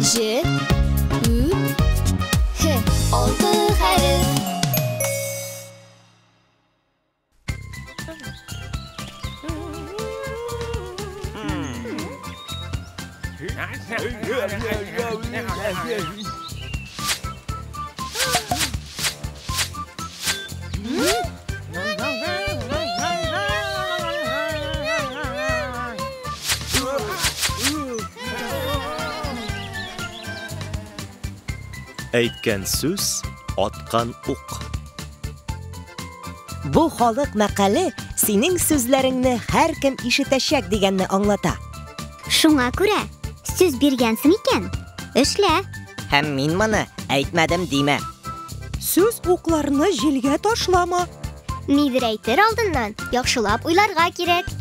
Җ, Ү, Һ. Алты хәреф. Әйткән сүз, аткан ук. Бу халык мәкале синең сүзләреңне һәркем ишетәчәк дигәнне аңлата. Шуңа күрә, сүз биргәнсең икән, эшлә. Һәм мин моны әйтмәдем димә. Сүз укларны җилгә ташлама. Нидер әйтер алдыннан яхшылап уйларга кирәк.